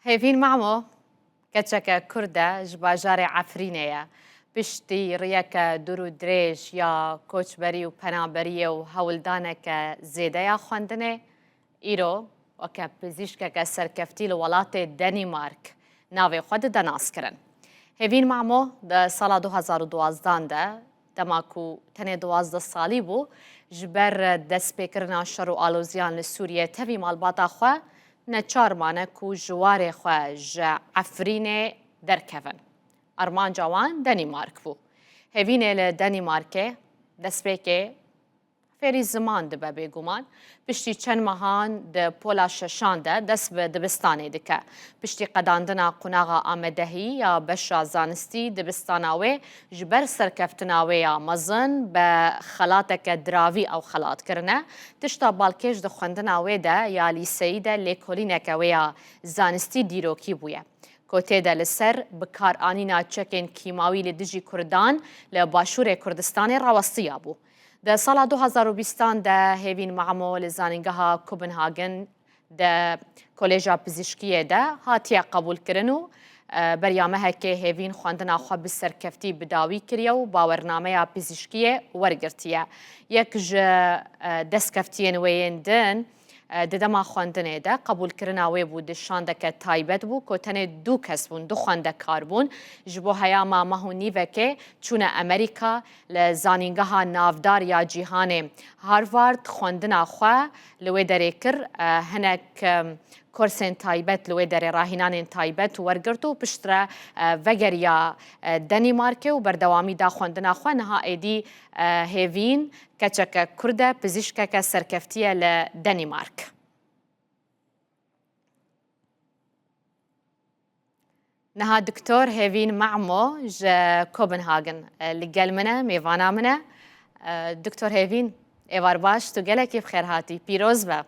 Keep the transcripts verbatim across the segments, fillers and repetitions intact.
Hêvîn Mamo, keçeke Kurd e, ji bajarê Efrînê ye. Piştî riyeke dûr û dirêj ya koçberî û penaberiyê û hewldaneke zêde ya xwendinê, îro weke pizîşkeke serkeftî li welatê Denîmark navê xwe dide naskirin. Hêvîn Mamo di sala du hezar û duwazdan de, dema ku tenê duwazdeh salî bû, ji ber destpêkirina şer û aloziyan li Sûriyê tevî malbata xwe neçar mane ku ji warê xwe ji Efrînê derkevin. Armanca wan Denîmark bû. Hêvînê li Denîmarkê destpêkê fêrî ziman dibe bêguman. Piştî çend mehan di pola şeşan de dest bi dibistanê dike. Piştî qedandina qunaxa amadehî ya beşa zanistî, dibistana wê ji ber serkeftina wê ya mezin bi xelateke diravî ew xelat kirine. Tişta balkêş di xwendina wê de ya lîseyî de lêkolîneke wê ya zanistî dîrokî bûye. Ku tê de li ser bikaranîna çekên kîmawî li dijî Kurdan li Başûrê Kurdistanê rawestiya bû. Di sala du hezar û bîstan de Hêvîn Mamo li Zanîngeha Copenhagen de Koleja Pizîşkiyê de hatiye qebûlkirin û, e, beriya mehekê Hêvîn xwendina xwe bi serkeftî bi dawî kiriye û bawernameya pizîşkiyê wergirtiye. Yek ji, e, destkeftiyên wê yên din, e, di dema xwendinê de qebûlkirina wê bû di şandeke taybet bû ku tenê du kes bûn, du xwendekar bûn. Ji bo heyama mah û nîvekê çûne Amerîka, li zanîngeha navdar ya cîhanê Harvard xwendina xwe li wê derê kir. E, hinek, e, kursên taybet li wê derê, rahînanên taybet wergirt û piştre, e, vegeriya, e, Denîmarkê û berdewamî da xwendina xwe. Niha êdî, e, Hêvîn keçeke Kurd e, pizîşkeke serkeftî ye li Denîmark. Niha Doktor Hêvîn Mamo ji Copenhagen, e, li gel min e, mêvana min e. E, Doktor Hêvîn, êvar baş, tu gelekî bi xêr hatî, pîroz be.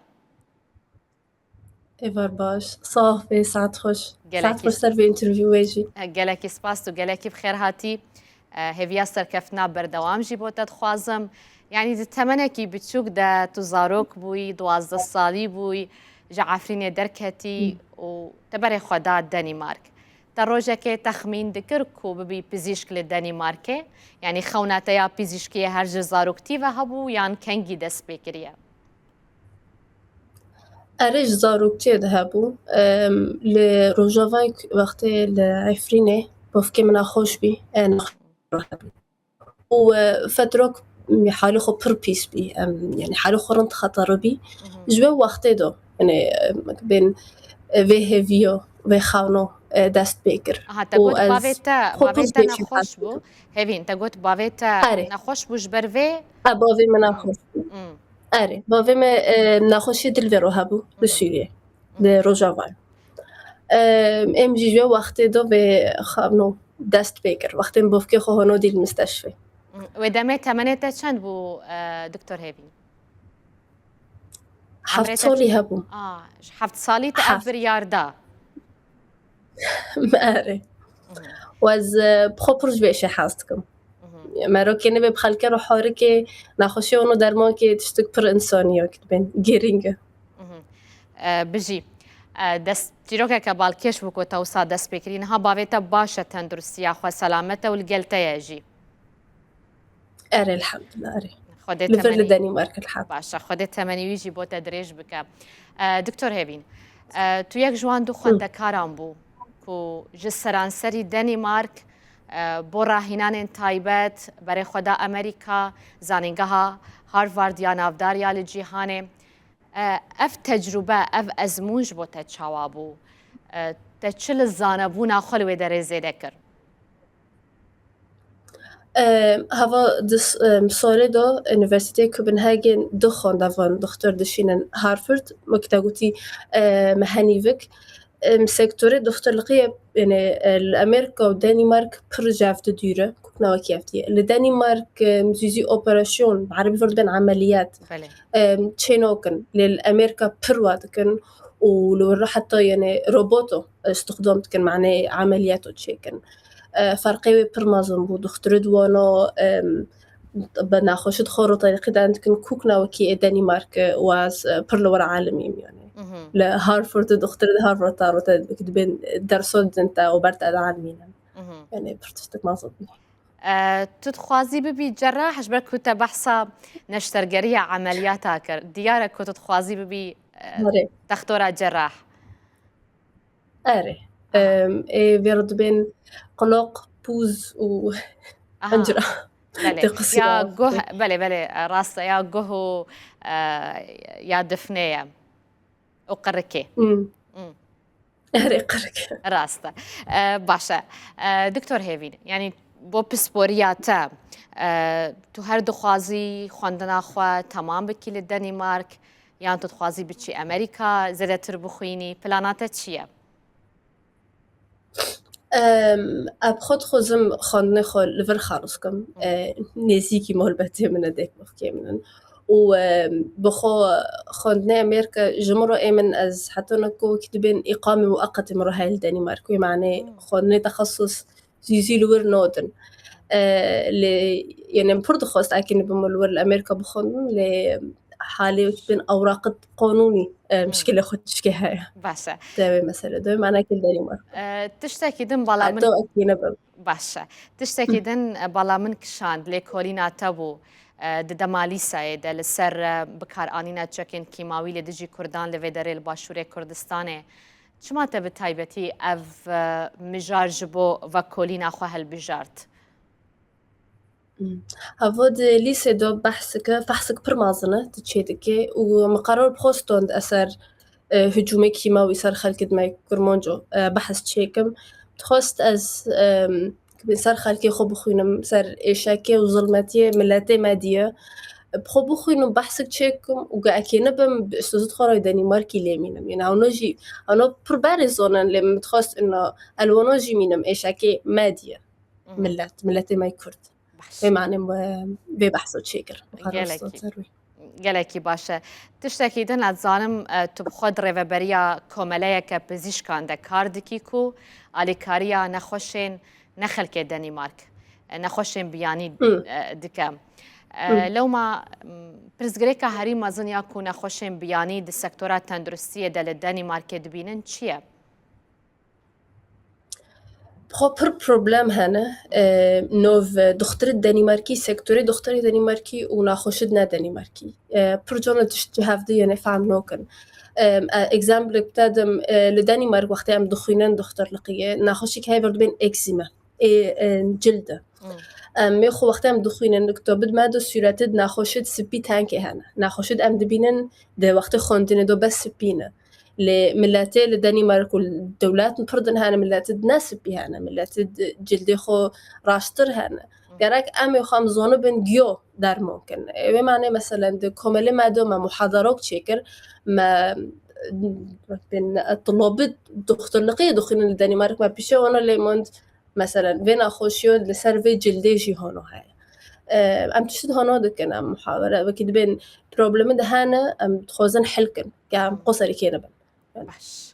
Êvar baş, sax be, saet xweş. Gelekî Saet xweş ser vê interview wê jî. E, gelekî spas, tu gelekî bi xêr hatî. E, hêviya serkeftina berdewam jî bo te dixwazim. Yanî di temenekî biçûk de tu zarok bûyî, duwazdeh salî bûyî, ji Efrînê derketî û te berê xwe da Denîmark. Te rojekê texmîn dikir ku bibî pizîşk li Denîmarkê? Yanî xewna te ya pizîşkiyê her ji zaroktî ve hebû yan kengî dest pê kiriye? Erê, ji zaroktiyê de hebû. Em, li Rojavayê wextê li Efrînê bavkê min nexweş bî, e, nexweş hebû. Û, e, fetrok halê xwe pir pîs bî. Em, yanî halê xwe rind xeterî bî. Mhm. Ji wê wextê de, yanî, em, bên, e, vê hêviyo, vê xewno, e, dest pê kir. Aha, te Û got ez bavê te, xwe bavê pir te zêde nexweş bû. Hevîn, te got bavê te Erê. nexweş bû ji ber vê? E, bavê min nexweş bû. Hmm. Erê, bavê me, e, nexweşî dil vê ro hebû li Hı hı. Sûriyê, Hı hı. li Rojavayê. E, em jî ji wê wextê de vê xewno dest pê kir. Wextê em bavkê xwe hono dî li misteshfê. Hı. Wê demê temenê te çend bû, e, Doktor Hêvîn? Heft Emrê te salî çi-, hebû. A, ji heft salî te ev Heft. biryar da? Erê. Hı hı. Û ez, e, bi xwe pir ji vê işê hez dikim. Mhm. Merokê nivê bi xelkê re harikê, nexweşiya wan û dermankê tiştek pir însanî ye, ki dibên girîng e. Mhm. E, bijî. E, dest, çîrokeke balkêş bû ku te wisa dest pê kirî. Niha bavê te baş e, tenduristiya xwe selamet e û li gel te ye jî. Erê, elhamdulillah, erê. Xwedê Li vir li temenî Denîmark, elhamdulillah. Baş e, Xwedê temenî wî jî bo te dirêj bike. E, Doktor Hevîn, e, tu yek ji wan du Hı. xwendekaran bû ku ji seranserî Denîmark, e, bo rahînanên taybet, berê xwe da Amerîka, zanîngeha Harvard ya navdar ya li cîhanê. E, ev tecrûbe, ev ezmûn ji bo te çawa bû? E, te çi li zanebûna xwe li wê derê zêde kir? E, hava di s-, e, salê de Unîversîteyê Copenhagen du xwendevan doktor dişînin Harvard, wek te gotî, e, me henî vik. Em, sektorê doktorliqiyê, yanî, e, li Amerîka û Denîmark pir ji hev dûr e, kûkna wekî hev dî ye. Li Denîmark, em, zû zî operasyon, bi erebî vir dibên emeliyat, Belê. em, çê nakin. Lê li Amerîka pir wa dikin û li wir re heta, yanî, roboto, e, îstixdam dikin, manê emeliyato çêkin. E, ferqê wê pir mezin bû. Doktorê di wana, em, bi nexweşî di xwe re tedîqî dan dikin, kûkna wekî ê Denîmark e, û ez, e, pir li wir alim im, yanî. Li Harvard û dixtir di Harvard ta rote dibên derso din te û ber te de anmînin. Yani pir tiştek mezin. Tu dixwazî bibî cerrah, ji ber ku te behsa neştergeriya emeliyata kir. Diyar e ku tu dixwazî bibî textora cerrah. Erê. Ê vê re dibên qiloq, pûz û hincira. Belê. Ya guh, belê, belê, rast e. Ya guh û ya difnê ye. Û qirikê. Erê, qirik. Rast e. Baş e. Doktor Hêvîn, yanî bo pisporiya te, tu her dixwazî xwendina xwe temam bikî li Denîmark, yan tu dixwazî biçî Amerîka, zêdetir bixwînî, plana te çi ye? Ez bi xwe dixwazim xwendinê xwe li vir xelas kim. Nêzîkî malbatê min e, dêk mevkê min in. Û bi xwe xwendinê Amerîka ji min re ê min, ez heta ne ku wekî dibên îqamê mueqetê min re heye li Denîmark. Wê manê xwendinê texesus zî zî li wir nadin. Lê, yani, pir dixwest akî nibim li wir li Amerîka bixwendin, lê halê wekî bên ewraqit qanûnî, e, mişkilê xwe tişkê heye. Baş e. Te wê mesele de, mana kil derî me. E, tiştekî din bala min Hatta wekî nibim. Baş e. Tiştekî din, e, bala min kişand, lêkolîna te bû, e, di dema lîseyê de li ser, e, bikaranîna çekên kîmawî li dijî Kurdan li vê derê li Başûrê Kurdistanê. Çima te bi taybetî ev, e, mijar ji bo vekolîna xwe hilbijart? Havo di lîsê de behsike, behsik pir mezin e, tu çêdikê û min qerar bi xwe stond ez ser, e, hicûmê kîmawî ser xelkê di me Kurmanco, e, behs çêkim. Dixwest ez, em, ser xelkê xwe bixwînim, ser êşekê û zilmetiyê miletê me diye. Bi xwe bixwînim, behsik çêkim û ge ekê nibim, bi istozit xwe re Denîmarkî lê mînim. Yanî hewno jî, hewno pir berê zonin lê min dixwest ina elwano jî mînim, êşekê me diye. Millet, miletê me Kurd. Baş. Vê manê me vê behsa çêkir. Gelekî. Gelekî baş e. Tiştekî din ez zanim, e, tu bi xwe di rêveberiya komeleyeke pizîşkan de kar dikî ku alîkariya nexweşên ne xelkê Denîmark, e, nexweşên biyanî, e, dike. E, lewma, m, pirsgirêka herî mezin ya ku nexweşên biyanî di sektora tenduristiyê de li Denîmarkê dibînin çi ye? Xwe pir problem hene. E, nov, e, doxtirê Denîmarkî, sektorê doxtirê Denîmarkî û naxweşit ne Denîmarkî. E, pir cana tişt ji hev diyene fehm nokin. E, e, example te dim, e, li Denîmark wextê em dixwînin doxtirliqiyê, naxweşîk heye ver dibên eksîme. Ê, e, cilde. Em ê xwe wextê em dixwînin, li kitabid me de sûretid naxweşid spî tenkê hene. Naxweşid em dibînin di wextê xwendinê de bes spî ne. Lê miletê li Denîmark û dewlet pir din hene, miletid ne spî hene, miletid cildê xwe raştir hene. Gerek em ê xwe em zonibin giyo derman kin. Ê, wê manê meselen di komelê me de me muhadarok çêkir, me, e, tulabid doxtirliqiyê dixwînin li Denîmark, me pîşe wana lê mond, meselen, vê naxweşiyo li ser vê cildê jî hano heye. E, em tişt hano dikin, em muhawere, wekî dibên problemi de hene, em dixwazin hel kin, ke em qo serî kê nibin. Baş.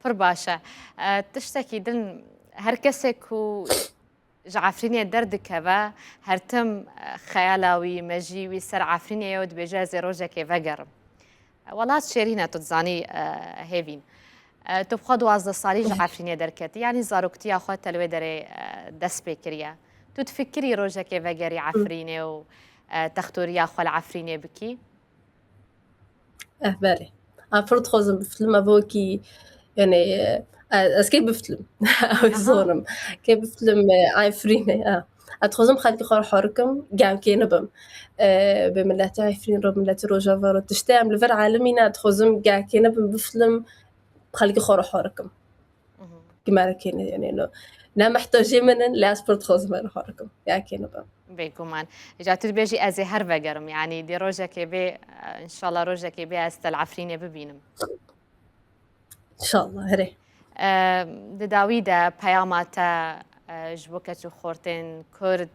Pir baş e. E, tiştekî din, her kesê ku ji Efrînê derdikeve, her tim, e, xeyala wî, mejî wî ser Efrînê ye û dibêje, ez ê rojekê vegerim. Welat şêrîn e, tu dizanî, e, Hêvîn. E, tu bi xwe duwazdeh salî ji Efrînê derketî, yanî zaroktiya xwe te li wê derê, e, dest pê kiriye. Tu difikirî rojekê vegerî Efrînê û, e, textoriya xwe li Efrînê bikî? Eh, belê. Ez pir dixwazim biflim, ev wekî, yani, e, ez kê biflim? Ew ê zonim. Kê biflim, e, Efrînê, e. Ez dixwazim xelkê xwe re horikim, gevkê nibim. E, bi miletê Efrîn re, miletê Rojava re, tiştê em li vir elimîne, ez dixwazim gevkê nibim, biflim, xelkê xwe re horikim. Ki me re kêne, yani, no. Ne mihtacê min in, lê ez pir dixwazim me re horikim. Gevkê nibim. Bêguman. Îca tu dibêjî, ez ê her vegerim. Yanî dê rojekê bê, e, înşallah rojekê bê ez te li Efrînê bibînim. Înşallah, herê. E, di dawî de peyama te, e, ji bo keç û xortên Kurd,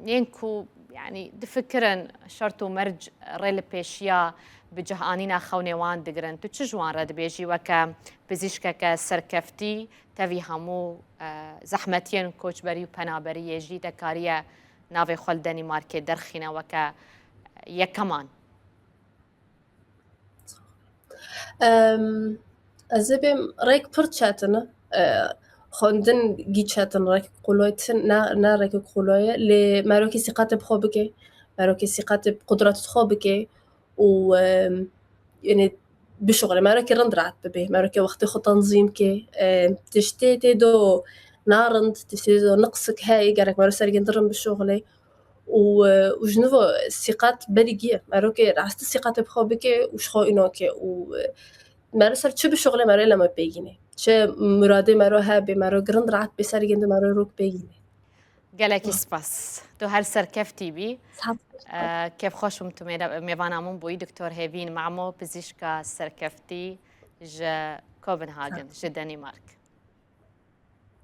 yên ku, yanî, difikirin şert û merc rê li pêşiya bi cih anîna xewnê wan digirin. Tu çi ji wan re dibêjî weke pizîşkeke serkeftî, tevî hemû, e, zehmetiyên koçberî û penaberiyê jî te kariye navê xwe li Denîmarkê derxîne weke yekeman? Em, ez ê bêm rêk pir çetin e. E, xwendin gî çetin, rêk qoloy tin, ne, ne rêk qoloy e. Lê merokê sîqatê bi xwe bike, merokê sîqatê bi qudret xwe bike û, em, yani bişuxule, merokê rind rahat bibe, merokê wextê xwe tenzîm ke. E, tiştê tê do narind, tiştê do niqsik heye, gerek mero sergên din rind bişuxule. Û, e, û ji nivo sîqat belî giye. Merokê rastî sîqatê bi xwe bike û ji xwe îno ke û, e, mero ser çi bişuxile, mero leme pêgîne. Çi muradê mero hebe, mero girind rahat bê sergên din, mero rok pêgîne. Gelekî spas. Tu her serkeftî bî. Sağ ol. E, kêfxweş bûm tu mêre-, mêvana min bûyî, Doktor Hêvîn Memo, pizîşka serkeftî ji Copenhagen, ji Denîmark.